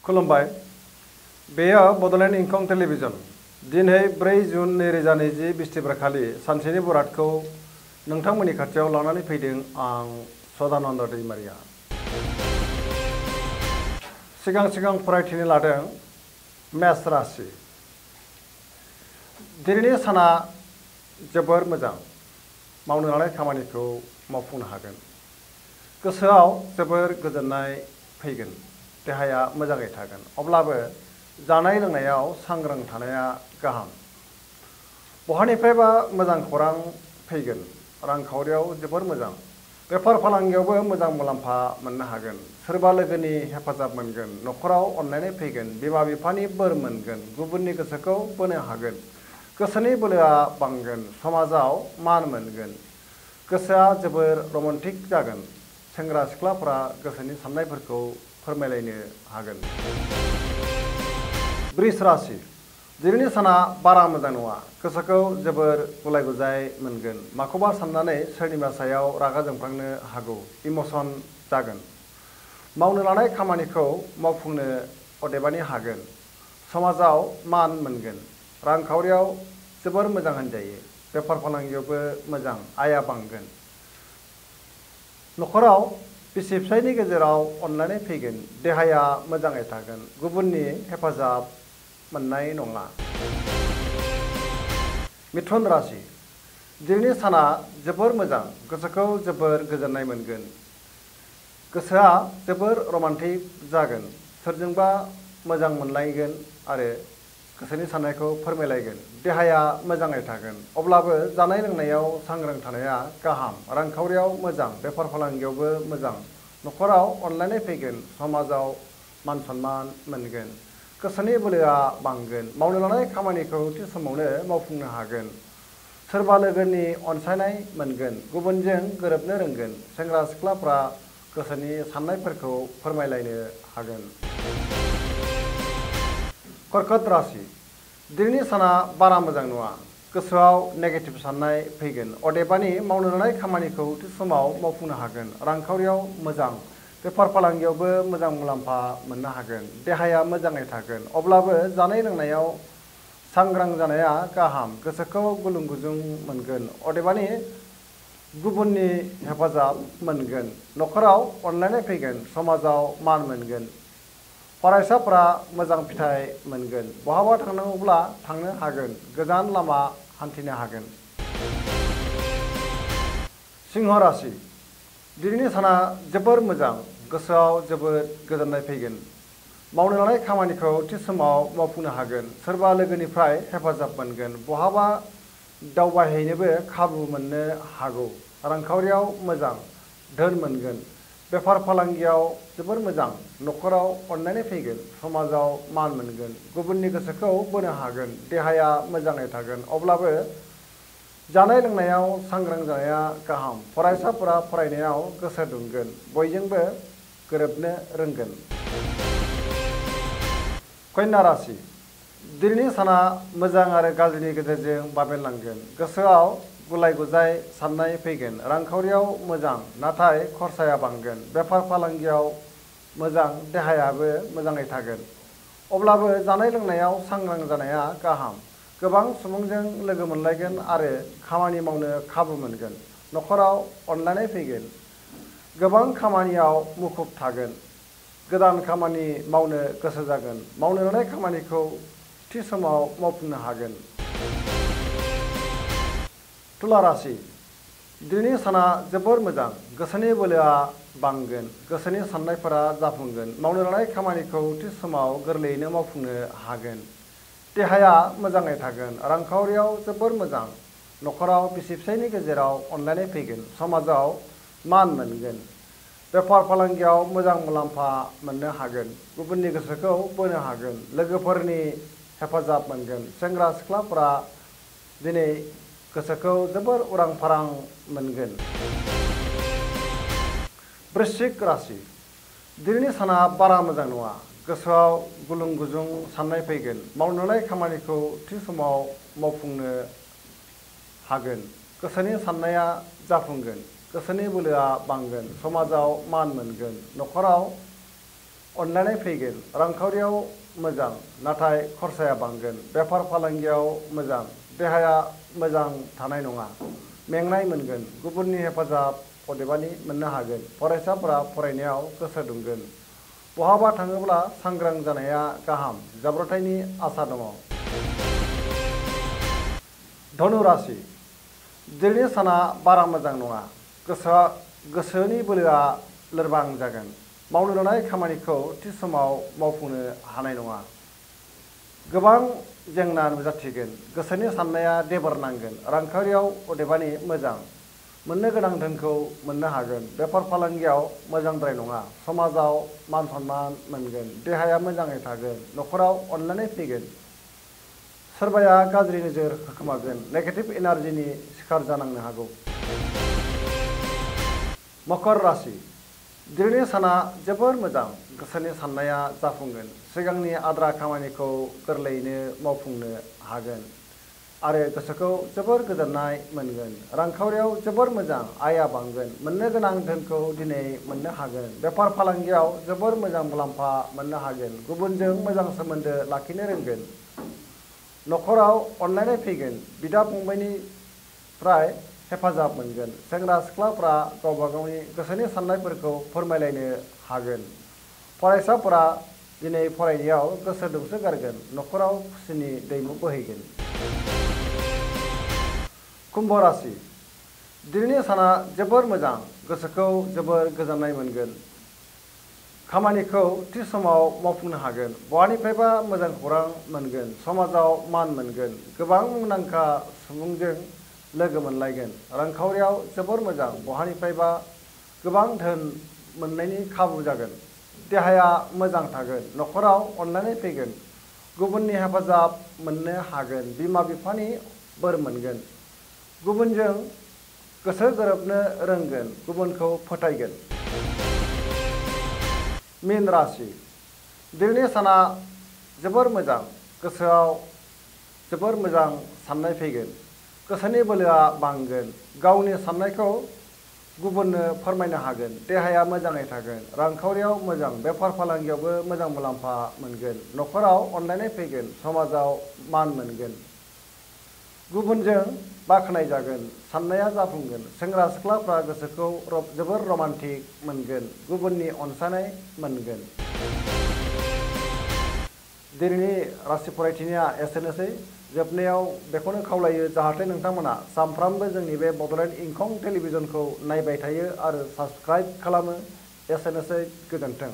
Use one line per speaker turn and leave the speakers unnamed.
खुलुमबाय बेयो बडलेण्ड इंखं टेलिभिजन दिनै 4 जुन 2020 बिस्तिबारखालि सानसेनि बरादखौ नोंथांमोननि खाथियाव लानानै फैदों आं सदानन्द दैमारिया सिगां फरायथिनो लादों मेष राशि दिनैनि साना जोबोर मोजां मावनो लानाय खामानिखौ मावफुंनो हागोन गोसोआव जोबोर गोजोननाय फैगोन देहाया मोजाङै थागोन अब्लाबो जानाय लोंनायाव सांग्रां थानाया गाहाम बहानिफ्रायबा मोजां खौरां फैगोन रांखावरियाव जोबोर मोजां बेफार फालांगियावबो मोजां मुलाम्फा मोननो हागोन सोरबा लोगोनि हेफाजाब मोनगोन नखराव अननाय फैगोन बिमा बिफानि बोर मोनगोन गुबुननि गोसोखौ बोनो हागोन गोसोनि बोलोआ बांगोन समाजाव मान मोनगोन गोसोआ जोबोर रमान्टिक जागोन सेंग्रा सिख्लाफोरा गोसोनि साननायफोरखौ फोरमायलायनो हागोन वृष राशि दिनैनि साना बारा मोजां नङा गोसोखौ जोबोर गुलाय गुजाय मोनगोन माखौबा साननानै सोरनिबा सायाव रागा जोंफ्लांनो हागौ इमोसन जागोन मावनो लानाय खामानिखौ मावफुंनो अदेबानि हागोन समाजाव मान मोनगोन रांखावरियाव जोबोर मोजां होनजायो बेफार फालांगियावबो मोजां आया बांगोन नखराव बिसि फिसायनि गेजेराव अनलायनाय फैगोन देहाया मोजाङै थागोन गुबुननि हेफाजाब मोननाय नङा मिथुन राशि दिनैनि साना जोबोर मोजां गोसोखौ जोबोर गोजोननाय मोनगोन गोसोआ जोबोर रमान्टिक जागोन सोरजोंबा मोजां मोनलायगोन आरो गोसोनि साननायखौ फोरमायलायगोन देहाया मोजाङै थागोन अब्लाबो जानाय लोंनायाव सांग्रां थानाया गाहाम रांखावरियाव मोजां बेफार फालांगियावबो मोजां नखराव अनलायनाय फैगोन समाजाव मान सन्मान मोनगोन गोसोनि बोलोआ बांगोन मावनो लानाय खामानिखौ थि समावनो मावफुंनो हागोन सोरबा लोगोनि अनसायनाय मोनगोन गुबुनजों गोरोबनो रोंगोन सेंग्रा सिख्लाफ्रा गोसोनि साननायफोरखौ फोरमायलायनो हागोन कर्कट राशि दिनैनि साना बारा मोजां नङा गोसोआव नेगेटिभ साननाय फैगोन अदेबानि मावनो लानाय खामानिखौ थि समाव मावफुंनो हागोन रांखावरियाव मोजां बेफार फालांगियावबो मोजां मुलाम्फा मोननो हागोन देहाया मोजाङै थागोन अब्लाबो जानाय लोंनायाव सांग्रां जानाया गाहाम गोसोखौ गुलुं गुजुं मोनगोन अदेबानि गुबुननि हेफाजाब मोनगोन नखराव अनलायनाय फैगोन समाजाव मान मोनगोन फरायसाफोरा मोजां फिथाइ मोनगोन बहाबा थांनांगौब्ला थांनो हागोन गोजान लामा हान्थिनो हागोन सिंह राशि दिनैनि साना जोबोर मोजां गोसोआव जोबोर गोजोननाय फैगोन मावनो लानाय खामानिखौ थि समाव मावफुंनो हागोन सोरबा लोगोनिफ्राय हेफाजाब मोनगोन बहाबा दावबायहैनोबो खाबु मोननो हागौ रांखावरियाव मोजां धोन मोनगोन बेफार फालांगियाव जोबोर मोजां नखराव अननाय फैगोन समाजाव मान मोनगोन गुबुननि गोसोखौ बोनो हागोन देहाया मोजाङै थागोन अब्लाबो जानाय लोंनायाव सांग्रां जानाया गाहाम फरायसाफोरा फरायनायाव गोसो दुंगोन बयजोंबो गोरोबनो रोंगोन कन्या राशि दिनैनि साना मोजां आरो गाज्रिनि गेजेरजों बाबेनलांगोन गोसोआव गुलाय गुजाय साननाय फैगोन रांखावरियाव मोजां नाथाय खरसाया बांगोन बेफार फालांगियाव मोजां देहायाबो मोजाङै थागोन अब्लाबो जानाय लोंनायाव सांग्रां जानाया गाहाम गोबां सुबुंजों लोगो मोनलायगोन आरो खामानि मावनो खाबु मोनगोन नखराव अनलायनाय फैगोन गोबां खामानियाव मुखुब थागोन गोदान खामानि मावनो गोसो जागोन मावनो लानाय खामानिखौ थि समाव मावफुंनो हागोन तुला राशि दिनैनि साना जोबोर मोजां गोसोनि बोलोआ बांगोन गोसोनि साननायफोरा जाफुंगोन मावनो लानाय खामानिखौ थि समाव गोरलैयैनो मावफुंनो हागोन देहाया मोजाङै थागोन रांखावरियाव जोबोर मोजां नखराव बिसि फिसायनि गेजेराव अनलायनाय फैगोन समाजाव मान मोनगोन बेफार फालांगियाव मोजां मुलाम्फा मोननो हागोन गुबुननि गोसोखौ बोनो हागोन लोगोफोरनि हेफाजाब मोनगोन सेंग्रा सिख्लाफोरा दिनै गोसोखौ जोबोर उरां फारां मोनगोन वृश्चिक राशि दिनैनि साना बारा मोजां नङा गोसोआव गुलुं गुजुं साननाय फैगोन मावनो लानाय खामानिखौ थि समाव मावफुंनो हागोन गोसोनि साननाया जाफुंगोन गोसोनि बोलोआ बांगोन समाजाव मान मोनगोन नखराव अनलायनाय फैगोन। रांखावरियाव मोजां नाथाय खरसाया बांगोन। बेफार फालांगियाव मोजां देहाया मोजां थानाय नङा। मेंनाय मोनगोन। गुबुननि हेफाजाब अदेबानि मोननो हागोन। फरायसाफोरा फरायनायाव गोसो दुंगोन। बहाबा थाङोब्ला सांग्रां जानाया गाहाम। जाब्रबथायनि आसा दङ। धनु राशि दिनैनि साना बारा मोजां नङा। गोसोनि बोलोआ लोरबां जागोन। मावनो लानाय खामानिखौ थि समाव मावफुंनो हानाय नङा। गोबां जेंना नुजाथिगोन। गोसोनि साननाया देबार नांगोन। रांखावरियाव अदेबानि मोजां। मोननो गोनां धोनखौ मोननो हागोन। बेफार फालांगियाव मोजांद्राय नङा। समाजाव मान सन्मान मोनगोन। देहाया मोजाङै थागोन। न'खराव अनलायनाय फैगोन। सोरबाया गाज्रि नोजोर होखोमागोन। नेगेटिभ एनार्जिनि शिकार जानांनो हागौ। मकर राशि दिनैनि साना जोबोर मोजां। गोसोनि साननाया जाफुंगोन। सिगांनि आद्रा खामानिखौ गोरलैयैनो मावफुंनो हागोन आरो गोसोखौ जोबोर गोजोननाय मोनगोन। रांखावरियाव जोबोर मोजां। आयआ बांगोन। मोननो गोनां धोनखौ दिनै मोननो हागोन। बेफार फालांगियाव जोबोर मोजां मुलाम्फा मोननो हागोन। गुबुनजों मोजां सोमोन्दो लाखिनो रोंगोन। न'खराव अनलायनाय फैगोन। बिदा फंबायनिफ्राय हेफाजाब मोनगोन। सेंग्रा सिख्लाफ्रा गावबा गावनि गोसोनि साननायफोरखौ फोरमायलायनो हागोन। फरायसाफोरा दिनै फरायनायाव गोसो दुंसोगारगोन। न'खराव खुसिनि दैमु बोहैगोन। कुम्भ राशि दिनैनि साना जोबोर मोजां। गोसोखौ जोबोर गोजोननाय मोनगोन। खामानिखौ थि समाव मावफुंनो हागोन। बहानिफ्रायबा मोजां खौरां मोनगोन। समाजाव मान मोनगोन। गोबां मुंदांखा सुबुंजों लोगो मोनलायगोन। रांखावरियाव जोबोर मोजां। बहानिफ्रायबा गोबां धोन मोननायनि खाबु जागोन। देहाया मोजां थागोन। न'खराव अनलायनाय फैगोन। गुबुननि हेफाजाब मोननो हागोन। बिमा बिफानि बोर मोनगोन। गुबुनजों गोसो गोरोबनो रोंगोन। गुबुनखौ फोथायगोन। मीन राशि दिनैनि साना जोबोर मोजां। गोसोआव जोबोर मोजां साननाय फैगोन। गोसोनि बोलोआ बांगोन। गावनि साननायखौ गुबुननो फोरमायनो हागोन। देहाया मोजाङै थागोन। रांखावरियाव मोजां। बेफार फालांगियावबो मोजां मुलाम्फा मोनगोन। न'खराव अनलायनाय फैगोन। समाजाव मान मोनगोन। गुबुनजों बाख्नाय जागोन। साननाया जाफुंगोन। सेंग्रा सिख्लाफ्रा गोसोखौ जोबोर रमान्टिक मोनगोन। गुबुननि अनसायनाय मोनगोन। दिनैनि राशि फरायथिनाया एसेनोसै। जोबनायाव बेखौनो खावलायो जाहाथे नोंथांमोना सानफ्रामबो जोंनि बे बड'लेण्ड इंखं टेलिभिजनखौ नायबाय थायो आरो साबस्क्राइब खालामो। एसेनोसै। गोजोन्थों।